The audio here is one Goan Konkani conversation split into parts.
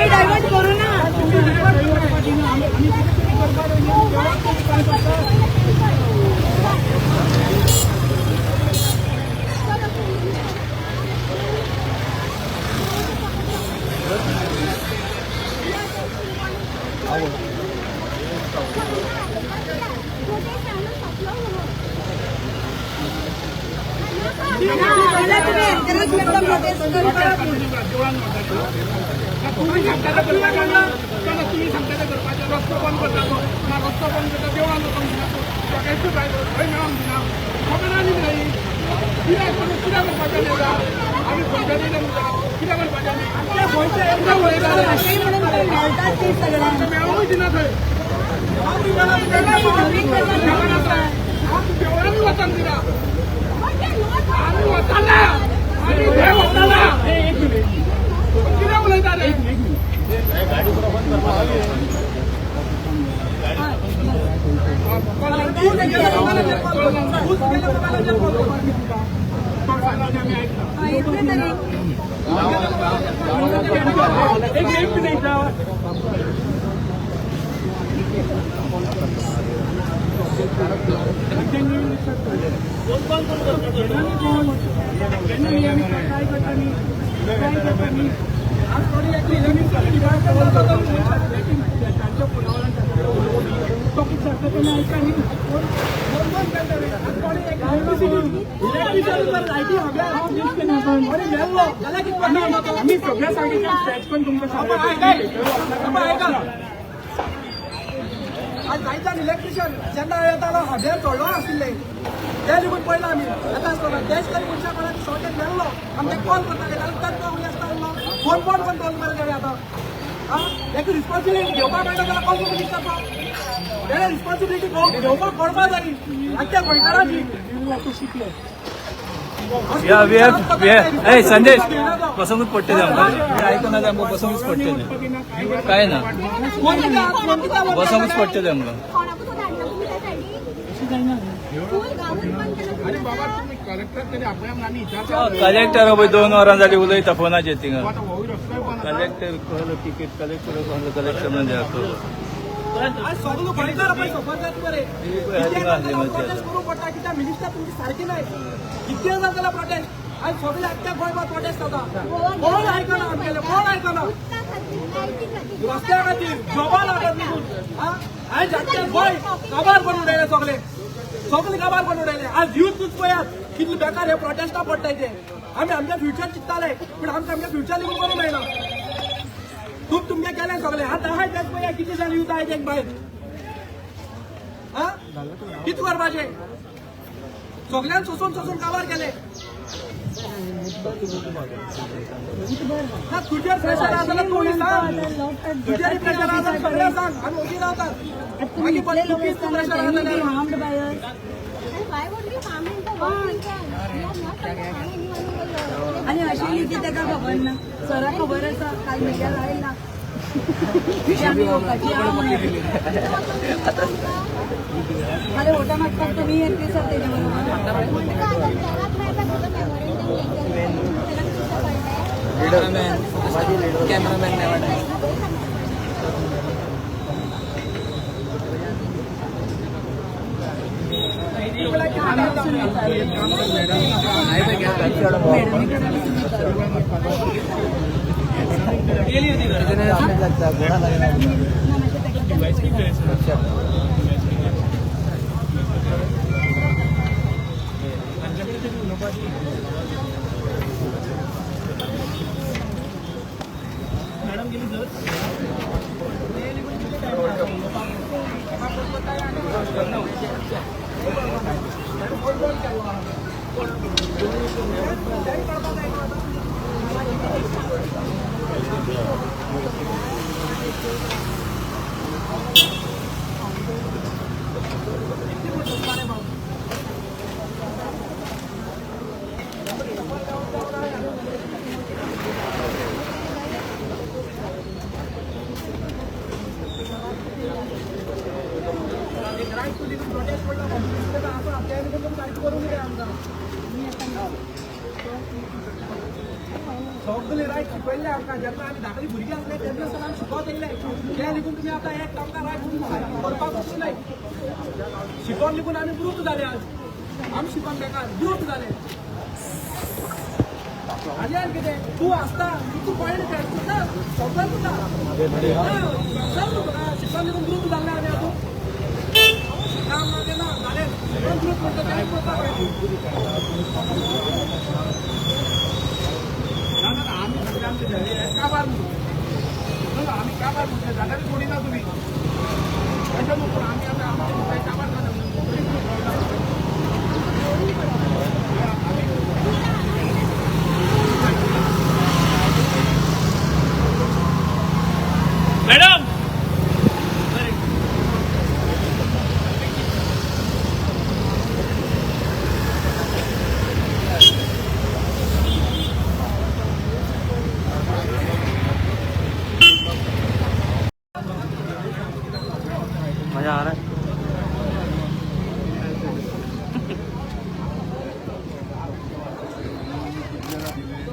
डायवर्ट करू ना. तुम्ही सांगता करपाचें रस्तो बंद करता तो ना रस्तो बंद करता देवळान वचोंक दिना सगळ्यांचो खंय मेळोंक दिना खबर ना न्ही कित्याक कित्याक करपाचें न्ही आमी खंयच्यान येयले कित्याक करपाचें मेळोंकूय दिना थंय देवळानूय वचोंक दिना आमी वताना आमी थंय वताना कितें उलयता रे. आमी सगळ्या सांगितलं स्ट्रेच पण तुमकां आज जायच्यान इलेक्ट्रिशियन जेन्ना येतालो हड्यार चडलो आशिल्ले ते लेगून पळयला आमी येता आसतना तेच तरी मनशां कोणाक शॉर्टेज मेळ्ळो आमकां कॉल करताले जाल्यार तांकां उलय आसता फोन बंद करून दवरलो मरे तेणें आतां आं हेका रिस्पॉन्सिबिलिटी घेवपाक मेळटा जाल्यार कसो दिसता तो तेणें रिस्पॉन्सिबिलिटी घेवपाक कळपा जाय आख्ख्या गोंयकारांची. ए संदेश बसोंकूच पडटलें आमकां आयकना आमकां बसोंकूच पडटलें काय ना बसोंकूच पडटलें आमकां. कलेक्टर पळय 2 वरां जालीं उलयता फोनाचेर थिंगा. कलेक्टर कहलो तिकीट कलेक्टर कहलो कलेक्टर म्हणजे सगळो गोंयकार पळय सफर जाता मरे प्रोटेस्ट करूंक पडटा कित्याक मिनिस्टर तुमची सारकी नाय कितके जाता जाल्यार प्रोटेस्ट आज सगळे आख्ख्या गोंयभर प्रोटेस्ट जाता कोण आयकना आमगेले कोण आयकना रस्त्या खातीर जॉबा लागत निघून आयज आख्ख्या गोंय काबार करून उडयले सगळे सगळे काबार करून उडयले. आज युथूच पळयात कितले बेकार हे प्रोटेस्टा पडटाय ते. आमी आमच्या फ्युचर चिंतताले पूण आमकां आमच्या फ्युचर लेगून करूंक मेळना. खूब तुमगे केलें सगळें आतां आहाय तेच पळया कितले जाण यूथ आहाय तेंक भायर आं कितें करपाचें सगळ्यान सोसून सोसून काबार केलें. ना तुजेर प्रेशर आसा जाल्यार तूं सांग तुजेर प्रेशर आसा जाल्यार सगळ्यांक सांग आमी ओगी रावतात मागीर तुजीच प्रेशर आसा जाल्यार. आनी अशें न्ही की ताका खबर ना सराक खबर आसा काल मिडिया लायला आमी येवपाची फाल्यां वोटां मागपाक तुमी येतली सर तेजे बरोबर. कॅमेरामॅन सगळे रायट शिकयल्ले आमकां जेन्ना आमी धाकली भुरगीं आसले तेन्ना सावन आमी शिकोत येयले. ते लेगून तुमी आतां एक आमकां रायट करपाक वचूं नाय. शिकोन लेगून आमी ग्रुप जाले आज. आमी शिकोन बेकार ग्रुप जाले. आनी आनी कितें तूं आसता तूं पळयलें तें तुका सगळें तुका सगळें तुका शिकोन लेगून ग्रुप जाले आमी आतां काम ना तें ना जालें. शिकोन ग्रुप म्हणटा तें करता पळय. ना ना आमी सगळे आमचे काबार म्हणून आमी काबार म्हणटा जाल्यार सोडिना तुमी ताच्या न्हू. पूण आमी आतां आमचे काबार जाता. मॅडम मजा आ रहा है.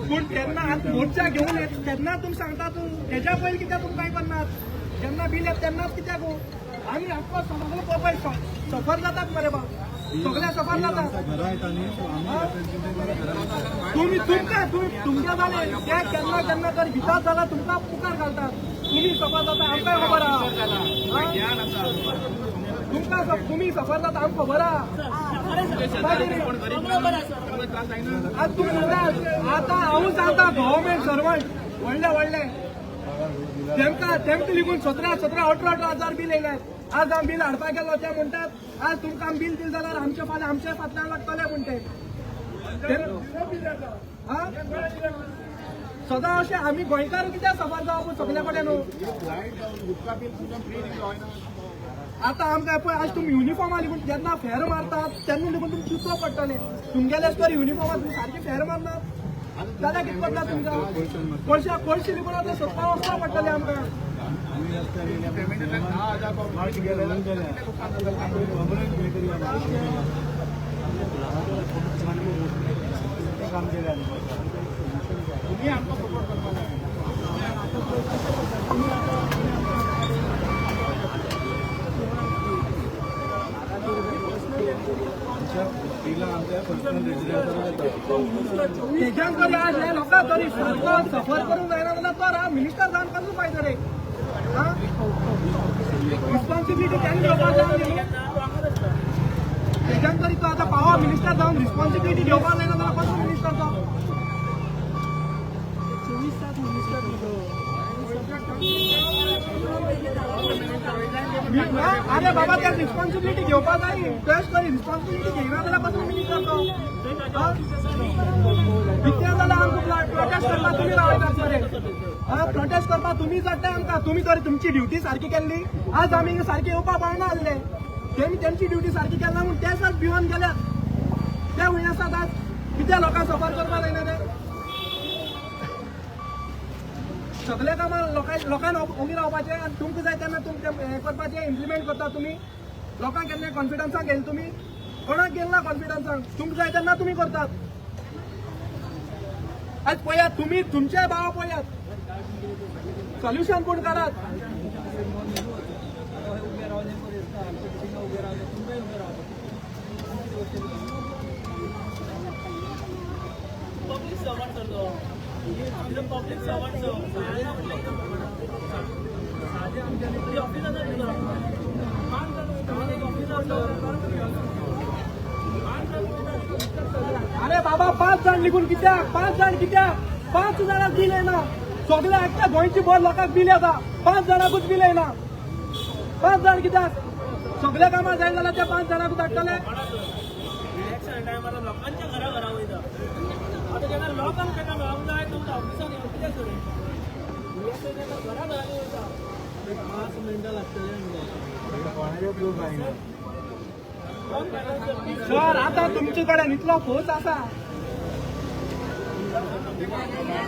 पूण तेन्ना आतां मोर्चा घेवन येत तेन्ना तुमी सांगता तूं तेज्या पयलीं कित्याक तुमी कांय करनात? जेन्ना बील येता तेन्नाच कित्याक गो? आमी आमकां सगळे पळय सफर जातात मरे बा, सगळे सफर जातात. तुमी तुमकां तुमी तुमकां जालें ते केन्ना केन्ना तर भितर जाल्यार तुमकां मुखार घालतात. तुमी सफर जाता आमकां खबर आहा. तुमकां तुमी सफर जाता आमकां खबर आहा. आज तुमी आतां हांव सांगता गव्हर्मेंट सर्वंट व्हडले व्हडले तेमकां तेमकां लेगून 17 17 18 18 हजार बील येयल्यात. आज हांव बील हाडपाक गेलो ते म्हणटात आज तुमकां बील दिलें जाल्यार आमचे फाल्यां आमचे फाटल्यान लागतले म्हणटे. सदां अशें आमी गोंयकार कित्याक सफर जावप सगल्या कडेन न्हू. आतां आमकां पळय आज तुमी युनिफॉर्मा लेगून जेन्ना फेर मारतात तेन्ना लेगून तुमी चिंतचो पडटलें. तुमगेले तर युनिफॉर्मा तुमी सारके फेर मारनात जाल्यार कितें पडटा तुमकां? पयशे पयशे लेगून आतां सोदपाक वचपा पडटलें आमकां. तुमी आमकां सपोर्ट करपाक जाय. तेज्यान तरी आज हे लोकां तरी सारको सफर करूंक जायना जाल्यार तो राव मिनिस्टर जावन कसो फायदो रे? रिस्पॉन्सिबिलिटी तेणें घेवपाक जाय न्ही. तेज्यान तरी तो आतां पावा मिनिस्टर जावन रिस्पॉन्सिबिलिटी घेवपाक जायना जाल्यार कसो मिनिस्टर तो? 24 तास मिनिस्टर. अरे बाबा त्या रिस्पॉन्सिबिलिटी घेवपाक जाय. तेच तरी रिस्पॉन्सिबिलिटी घेयना जाल्यार कसो मिनिस्टर तो? कितें जाल्यार आमकां प्रोटेस्ट करपाक तुमी रावयतात मरे. प्रोटेस्ट करपाक तुमी चडटा आमकां. तुमी तरी तुमची ड्युटी सारकी केल्ली आज आमी सारकी येवपाक पावना आसले. तेमी तेमची ड्युटी सारकी केन्ना म्हूण ते सर भिवन गेल्यात. ते खंय आसात आज? कितें लोकांक सफर करपाक जायना ते सगळे कामां लोकांक ओगी रावपाचें आनी तुमकां जाय तेन्ना तुमचें हें करपाचें इम्प्लिमेंट करता तुमी. लोकांक केन्ना कॉन्फिडन्सान घेयला तुमी? कोणाक गेल ना कॉन्फिडन्सान. तुमकां जाय तेन्ना तुमी करतात. आज पळयात तुमी तुमचे भाव पळयात सोल्युशन कोण करात. पब्लीक सर्वंट सर तो, पब्लीक सर्वंट ऑफिसर. ऑफिसर. अरे बाबा 5 जाण निघून कित्याक? 5 जाण कित्याक? 5 जाणांक बील येना. सगळे आख्ख्या गोंयची भर लोकांक बील येता, 5 जाणांकूच बील येना. 5 जाण कित्याक? सगळे कामां जाय जाल्यार त्या 5 जाणांकूच धाडटले. इलेक्शन टायमार लोकांच्या घरा घरा वयता. आतां जेन्ना लोकांक तेका मेळोंक जाय तुमच्या ऑफिसान येवन कितें करूं? इलेक्शन तेन्ना घरा घरांनी वयता. 5 मिनटां लागतले. सर आतां तुमचे कडेन इतलो फोर्स आसा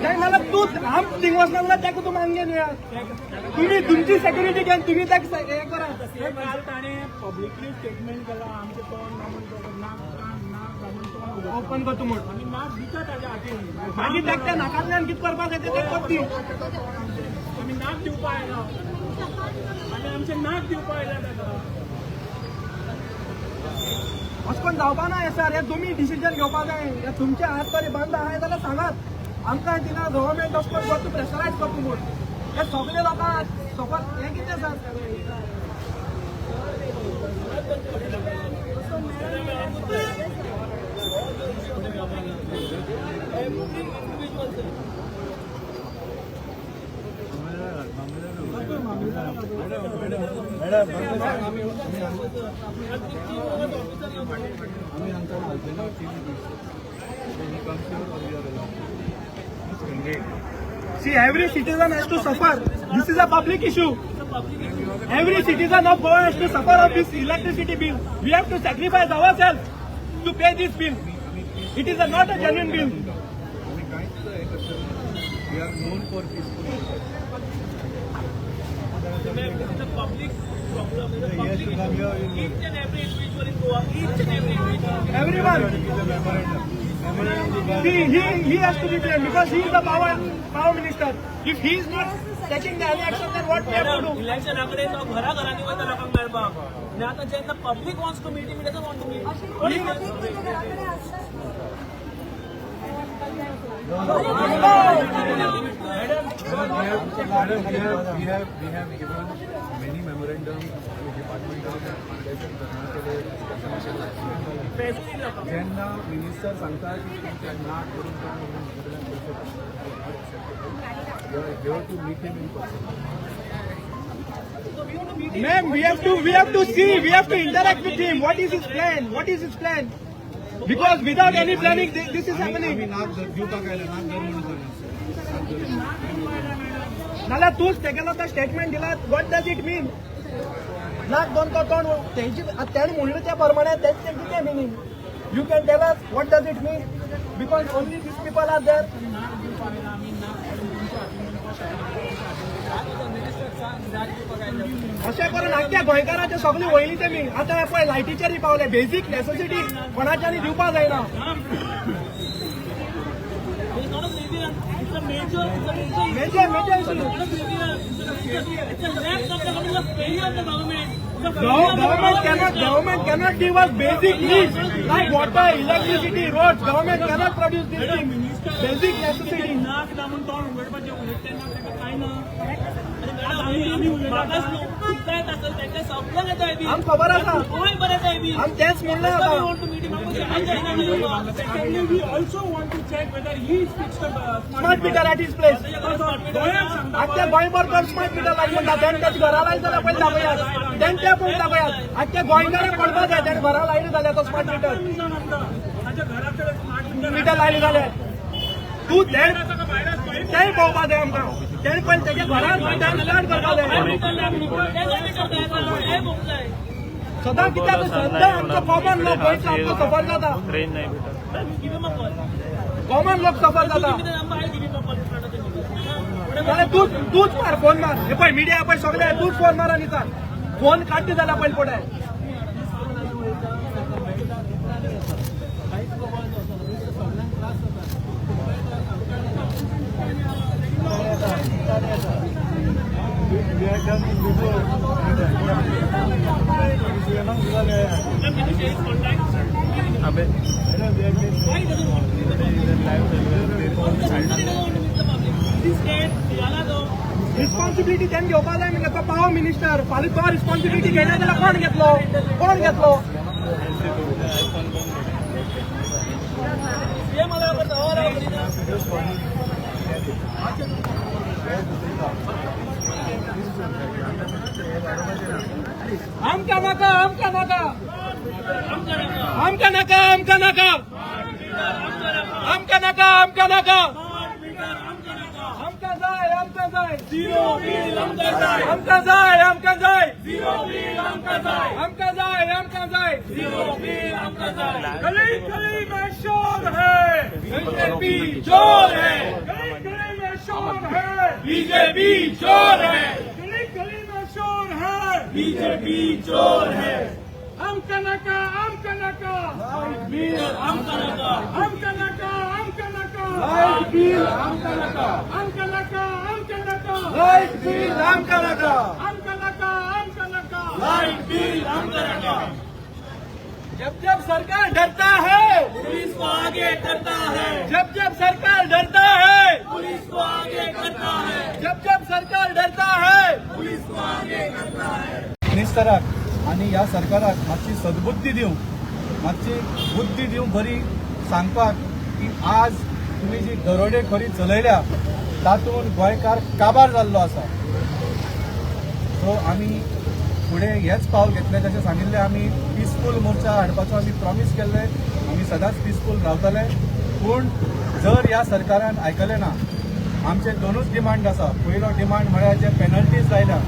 नाल्यार तूं आम थिंग वचना जाल्यार तेका तूं मानगे न्हय. तुमी तुमची सेक्युरिटी घेवन तुमी तेका हें करात. काल ताणें पब्लिकली स्टेटमेंट केला आमचें तोंड ना म्हण नाक कान नाक. ओपन करता म्हूण. आमी नाक दिता ताच्या हातीन. मागीर त्या नाकांतल्यान कितें करपाक जाय तें करती. आमी नाक दिवपा आयला, आमी आमचें नाक दिवपा आयला ताका. अशें करून जावपा ना हें सर. हें तुमी डिसिजन घेवपा जाय. हें तुमचे हात तरी बंद आहा जाल्यार सांगात आमकां. दिना गव्हर्मेंट अशें करून करता, प्रेशरायज करता म्हूण हे सगळे लोकांक सपोज हें कितें sir? See, every citizen has to suffer. This is a public issue. Every citizen of Goa has to suffer of this electricity bill. We have to sacrifice ourselves to pay this bill. It is not a genuine bill. We are known for peaceful. It's a public problem. It's a public issue. Each and every individual in Goa, each and every individual. Everyone. See, he has to be blamed because he is the power minister. If he is not taking the any action, then what we have to do? इलेक्शना कडेन तो घरा घरांनी वयता लोकांक मेळपाक. आनी आतां जेन्ना public wants to meet him, he doesn't want to meet. अशें घरा कडेन आसता. We have given many memorandums to Department of Education करनाटके. जेन्ना मिनिस्टर सांगता की तुमचें नाक करून पयशे, you have to meet him in person. Ma'am, we have to see, we have to interact with him. What is his plan? What is his plan? Because without any planning, this is happening. नाक दिवपाक आयला, नाक धर म्हणून सांगना. नाल्यार तूच तेगेलो तो स्टेटमेंट दिला, what does it mean? नाक दोन तो तोंड तेजी तेणें म्हणलें त्या प्रमाणे तेचें कितें meaning? You can tell us what does it mean? Because only these people are there. अशें करून आख्ख्या गोंयकाराचे सगळे वयली तेमी. आतां पळय लायटीचेरय पावले. बेजीक नेसेसिटी कोणाच्यानी दिवपाक जायना. It's not a grievance. It's a major, it's a major issue. Major, major issue. It's not a grievance. It's a lack of the government, it's a failure of the government. It's a failure of the Government power cannot minister. Government cannot give us basic needs like water, electricity, roads. Government cannot produce these things. Basic necessity. नाक दामून तोंड उगडपाचें उलयता तेन्ना ताका कांय ना. आनी आमी म्हाकाच न्हू, तुमकां येता आसतलें, तांकां सगळ्यांक येता बी. आमकां खबर आसा. गोंय बरें येता बी. आमी तेंच म्हणलें आतां. Want to meet him. आमकां समज जायना न्हू. Secondly, we also want to check whether he is fixed the smart meter at his place. गोंयांत सांगता. आख्या गोंयभर तर स्मार्ट मिटर लायत म्हणटा, तेणें तेच्या घरा लायले जाल्यार पयलीं दाखयात. तेणें तें पयलीं दाखयात. आख्या गोंयकारांक पडपा जाय तेणें घरा लायले जाल्यार तो स्मार्ट मिटर. ताच्या घरा कडेन स्मार्ट मिटर मिटर लायले जाल्यार तूं तें तेंय पळोवपा जाय आमकां. तेणें पयलीं तेच्या घरान तेणें स्टार्ट करपा जाय. सदां कित्याक सद्दां आमचो कॉमन लोक गोंयचो आमकां सफर जाता. ट्रेन नाही भेटत. कॉमन लोक सफर जाता. जाल्यार तूच तूच मार, फोन मार. हे पळय मिडिया पळय सगळे. तूच फोन मार आनी सांग. फोन काडटा जाल्यार पयलीं पळय. We have done before. अबे Why doesn't want to meet the public? He doesn't want to meet the public. He's scared. याला तो रिस्पॉन्सिबिलिटी तेणें घेवपा जाय मगे. तो पावर मिनिस्टर. फाल्यां तो रिस्पॉन्सिबिलिटी घेयना जाल्यार कोण घेतलो? कोण घेतलो? सीएम आल्यावर करता और करीना. आमकां नाका, आमकां नाका, आमकां नाका, आमकां नाका, आमकां नाका, आमकां नाका. आमकां जाय, आमकां जाय, आमकां जाय, आमकां जाय, आमकां जाय, आमकां जाय. गली गली में शोर है, बीजेपी चोर है. गली गली में शोर है, बीजेपी चोर है. गली गली में शोर है, बीजेपी चोर है. हम आमकां नाका, आमकां नाका, लायट बील आमकां नाका, आमकां नाका, आमकां नाका, लायट बील आमकां नाका, आमकां नाका, आमकां नाका, लायट बील आमकां नाका, आमकां नाका, आमकां नाका, लायट बील आमकां नाका। जब जब सरकार डरता है पुलिस को आगे करता है, जब जब सरकार डरता है पुलिस को आगे करता है, जब जब सरकार डरता है पुलिस को आगे करता है। मिनिस्टराक आनी ह्या सरकाराक मातशी सदबुद्धी दिवंक, मातशी बुद्धी दिवंक बरी सांगपाक की आज तुमी जी दरोडेखोरी चलयल्या तातूंत गोंयकार काबार जाल्लो आसा। सो आमी फुडें हेच पावल घेतलें, जशें सांगिल्लें आमी पिसफूल मोर्चा हाडपाचो आमी प्रॉमीस केल्लें, आमी सदांच पिसफूल रावतले। पूण जर ह्या सरकारान आयकलें ना, आमचे दोनूच डिमांड आसा। पयलो डिमांड म्हळ्यार जे पेनल्टीज लायल्या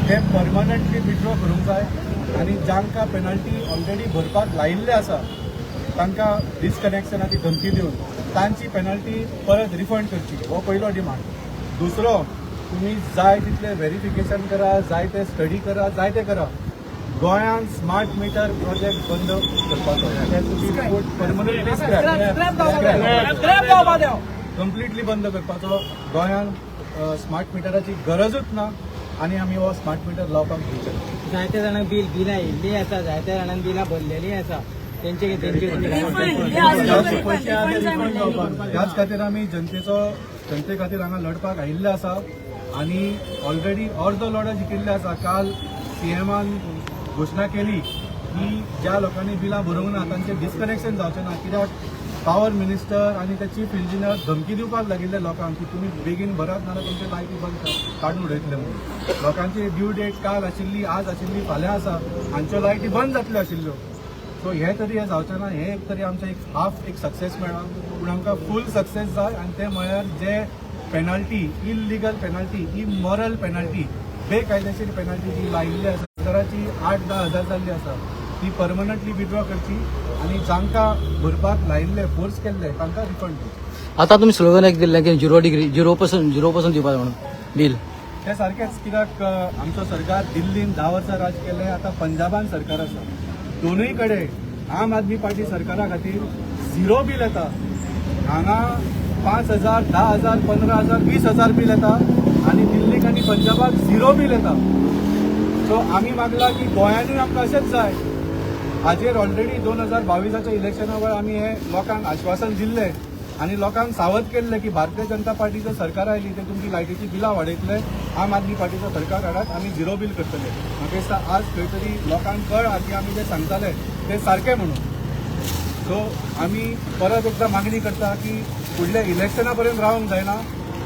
ते परमनंटली विड्रॉ करूंक जाय आनी जांकां पेनल्टी ऑलरेडी भरपाक लायिल्ले आसा तांकां डिस्कनेक्शनाची धमकी दिवन तांची पेनल्टी परत रिफंड करची, हो पयलो डिमांड। दुसरो, तुमी जाय तितलें व्हेरिफिकेशन करा, जाय ते स्टडी करा, जाय ते करा, गोंयांत स्मार्ट मिटर प्रोजेक्ट बंद करपाचो, परमनंटली स्क्रॅप कंप्लिटली बंद करपाचो। गोंयांत स्मार्ट मिटराची गरजूच ना आनी आमी हो स्मार्ट मिटर लावपाक दिवचे ना। जायते जाणांक बिलां येयल्लीं आसा, जायते जाणांक बिलां भरलेलीं आसा, तेंचे त्याच खातीर आमी जनते खातीर हांगा लढपाक आयिल्ले आसा आनी ऑलरेडी अर्दो लढो जिखिल्ले आसा। काल सीएमान घोशणा केली की ज्या लोकांनी बिलां भरूंक ना तांचें डिस्कनेक्शन जावचें ना, कित्याक पावर मिनिस्टर आनी ते चीफ इंजिनियर धमकी दिवपाक लागिल्ले लोकांक की तुमी बेगीन भरात नाजाल्यार तुमचे लायटी बंद काडून उडयतले म्हणून। लोकांची ड्यू डेट काल आशिल्ली, आज आशिल्ली, फाल्यां आसा, हांच्यो लायटी बंद जातल्यो आशिल्ल्यो। सो हे तरी हें जावचें ना, हें एक तरी आमचें एक हाफ एक सक्सेस मेळ्ळा, पूण आमकां फूल सक्सेस जाय आनी तें म्हळ्यार जे penalty, illegal penalty, immoral penalty, बेकायदेशीर पेनल्टी जी लायिल्ली आसा सरकाराची 8-10 हजार जाल्ली आसा ती परमनंटली विड्रॉ करची आनी जांकां भरपाक लायिल्ले फोर्स केल्ले तांकां रिफंड दिवचे। आतां तुमी स्लोगन एक दिल्लें की 0 डिग्री 0% दिवपाक म्हणून बील, तें सारकेंच, कित्याक आमचो सरकार दिल्लीन 10 वर्सां राज केलें, आतां पंजाबान सरकार आसा, दोनूय कडेन आम आदमी पार्टी सरकारा खातीर 0 बील येता। हांगा 5,000, 10,000, 15,000, 20,000 बील येता आनी दिल्लीक आनी पंजाबाक 0 बील येता। सो आमी मागला की गोंयांतूय आमकां अशेंच जाय। हाजेर ऑलरेडी 2022 इलेक्शना वेळार आमी हें लोकांक आश्वासन दिल्लें आनी लोकांक सावध केल्लें की भारतीय जनता पार्टीचो सरकार आयली ते तुमची लायटीची बिलां वाडयतले, आम आदमी पार्टीचो सरकार हाडात, आमी 0 बील करतले। म्हाका दिसता आज खंय तरी लोकांक कळ्ळां की आमी जें सांगताले तें सारकें म्हणून। सो आमी परत एकदां मागणी करता की फुडल्या इलेक्शना पर्यंत रावंक जायना,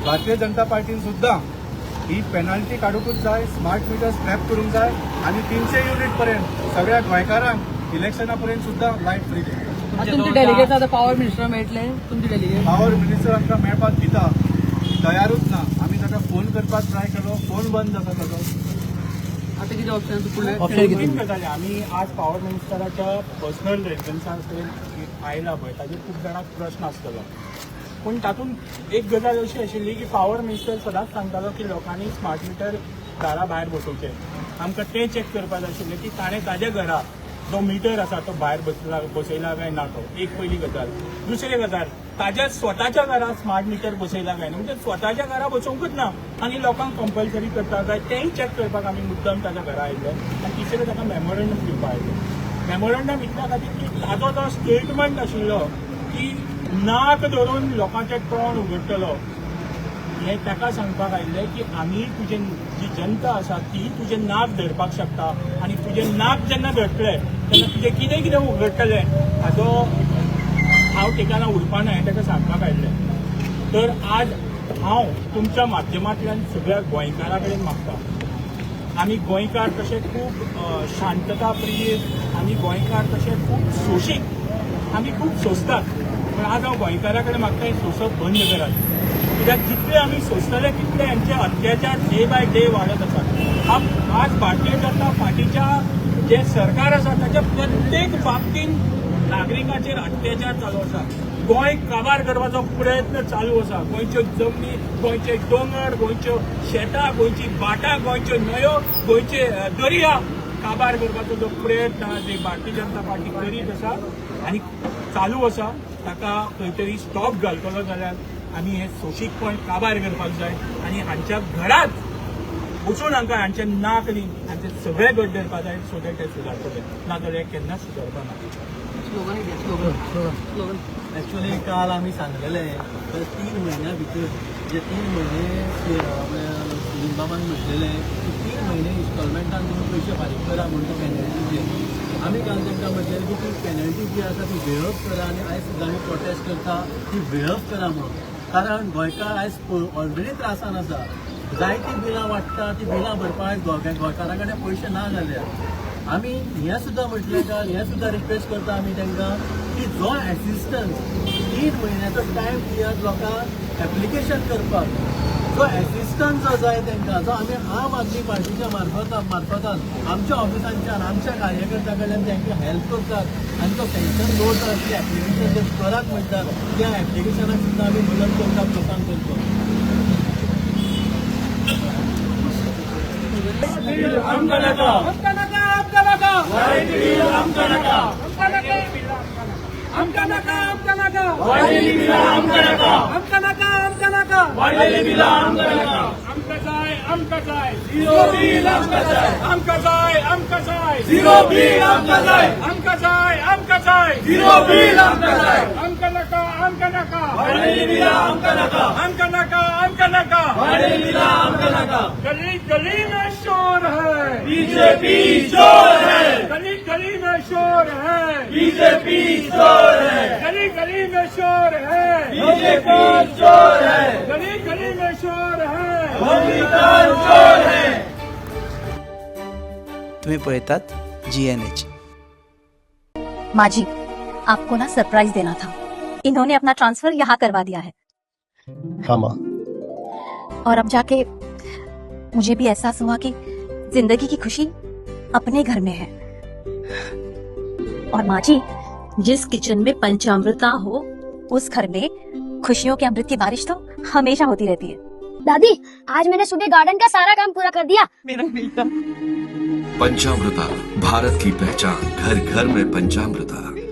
भारतीय जनता पार्टीन सुद्दां ही पेनल्टी काडूंकूच जाय, स्मार्ट मिटर स्क्रॅप करूंक जाय आनी 300 युनिट पर्यंत सगळ्या गोंयकारांक इलेक्शना पर्यंत सुद्दां लायट फ्री दिवची। तुमचे डेलिगेट आतां पावर मिनिस्टर मेळटले, तुमचे डेलिगेट पावर मिनिस्टर आमकां मेळपाक दिता तयारूच ना, आमी ताका फोन करपाक ट्राय केलो, फोन बंद जाता ताजो। आतां कितें ऑप्शन फुडलें ऑप्शन कितें? गजाली आमी आज पावर मिनिस्टराच्या पर्सनल रेजिडन्सा कडेन आयला पळय ताजेर खूब जाणांक प्रश्न आसतलो, पूण तातूंत एक गजाल अशी आशिल्ली की पावर मिनिस्टर सदांच सांगतालो की लोकांनी स्मार्ट मिटर दारा भायर बसोवचें। आमकां तें चॅक करपाक जाय आशिल्लें की ताणें ताज्या घरा जो मिटर आसा तो भायर बसयला काय ना, तो एक पयली गजाल। दुसरी गजाल, ताज्या स्वताच्या घरा स्मार्ट मिटर बसयला काय ना, म्हणजे स्वताच्या घरा बसोवंकूच ना आनी लोकांक कंपल्सरी करता काय तेंय चॅक करपाक आमी मुद्दम ताज्या घरा आयिल्ले। आनी तिसरें, ताका मेमोरंडम दिवपाक आयिल्ले। मेमोरंडम इतल्या खातीर की ताजो जो स्टेटमेंट आशिल्लो की नाक धरून लोकांचें तोंड उगडटलो, हें ताका सांगपाक आयिल्लें की आमी तुजे जी जनता आसा ती तुजें नाक धरपाक शकता आनी तुजें नाक जेन्ना धरतले तेन्ना तुजें कितें कितें उगडटलें हाजो हांव ठिकाणा उरपाना हें ताका सांगपाक आयिल्लें। तर आज हांव तुमच्या माध्यमांतल्यान सगळ्या गोंयकारां कडेन मागता, आमी गोंयकार तशे खूब शांतता प्रिय, आमी गोंयकार तशे खूब सोशीक, आमी खूब सोंसतात, पूण आज हांव गोंयकारां कडेन मागता हें सोंसप बंद करात, कित्याक जितले आमी सोंसतले तितले हेंचे अत्याचार डे बाय डे वाडत आसात। आज भारतीय जनता पार्टीच्या जे सरकार आसा ताच्या प्रत्येक बाबतीन नागरिकांचेर अत्याचार चालू आसा। गोंय काबार करपाचो प्रयत्न चालू आसा। गोंयच्यो जमनी, गोंयचे दोंगर, गोंयच्यो शेतां, गोंयची भाटां, गोंयच्यो न्हंयो, गोंयचे दर्या काबार करपाचो जो प्रयत्न आहा जे भारतीय जनता पार्टी करीत आसा आनी चालू आसा ताका खंय तरी स्टॉप घालतलो जाल्यार आमी हे सोंशीकपण काबार करपाक जाय आनी हांच्या घरात वचून हांकां हांचे नाक न्ही हांचे सगळे गट धरपाक जाय सो that ते सुदारतले, नाजाल्यार केन्नाच सुदारपा ना. एक्चुअली काल आमी सांगलेले तर 3 म्हयन्या भितर जे 3 म्हयने लिंबाबान म्हटलेले की 3 म्हयने इन्स्टॉलमेंटान तुमी पयशे फारीक करा म्हणून ते पेनल्टीचे. आमी काल तांकां म्हटलेले की ती पेनल्टी जी आसा ती वेळप करा आनी आयज सुद्दां आमी प्रोटेस्ट करता ती वेळप करा म्हणून, कारण गोंयकार आयज ऑलरेडी त्रासान आसा. जायतीं बिलां वाडटा, ती बिलां भरपाक आयज गोंयकारां कडेन पयशे ना जाल्या. आमी हें सुद्दां म्हटलें काल, हें सुद्दां रिक्वेस्ट करता आमी तांकां की जो एसिस्टन्स 3 म्हयन्याचो टायम दियात लोकांक एप्लिकेशन करपाक, जो एसिस्टन्स जो जाय तांकां, जो आमी आम आदमी पार्टीच्या मार्फतान आमच्या ऑफिसांच्यान आमच्या कार्यकर्त्या कडल्यान तांकां हेल्प करतात आनी तो सँक्शन लोड जो आसली एप्लिकेशन ते करात म्हणटात त्या एप्लिकेशनाक सुद्दां आमी मदत करतात लोकांक करपाक. आमकां नाका, आमकां नाका, आमकां नाका, आमकां नाका, आमकां नाका, आमकां नाका, वाडलेली बिलां आमकां नाका, आमकां नाका, आमकां नाका, वाडलेली बिलां आमकां नाका, आमकां जाय, आमकां जाय, झिरो बील आमकां जाय, आमकां जाय, आमकां जाय, झिरो बील आमकां जाय, आमकां जाय, आमकां जाय, झिरो बील आमकां जाय, आमकां नाका, आमकां नाका, वाडलेली बिलां आमकां नाका, आमकां नाका, आमकां नाका, वाडलेली बिलां आमकां नाका. गली गली में शोर है, बीजेपी चोर है, गली गली में शोर है, बीजेपी चोर है, गली गली में शोर है, बीजेपी चोर है, गली गली में शोर है, भूमिकान चोर है. तुम्ही पळयतात GNH. माँ जी, आपको ना सरप्राइज देना था. इन्होंने अपना ट्रांसफर यहाँ करवा दिया है. हाँ माँ. और अब जाके मुझे भी एहसास हुआ कि जिंदगी की खुशी अपने घर में है. और माँ जी, जिस किचन में पंचामृता हो उस घर में खुशियों के अमृत की बारिश तो हमेशा होती रहती है. दादी, आज मैंने सुबह गार्डन का सारा काम पूरा कर दिया. मेरा बेटा. पंचामृता, भारत की पहचान, घर घर में पंचामृता.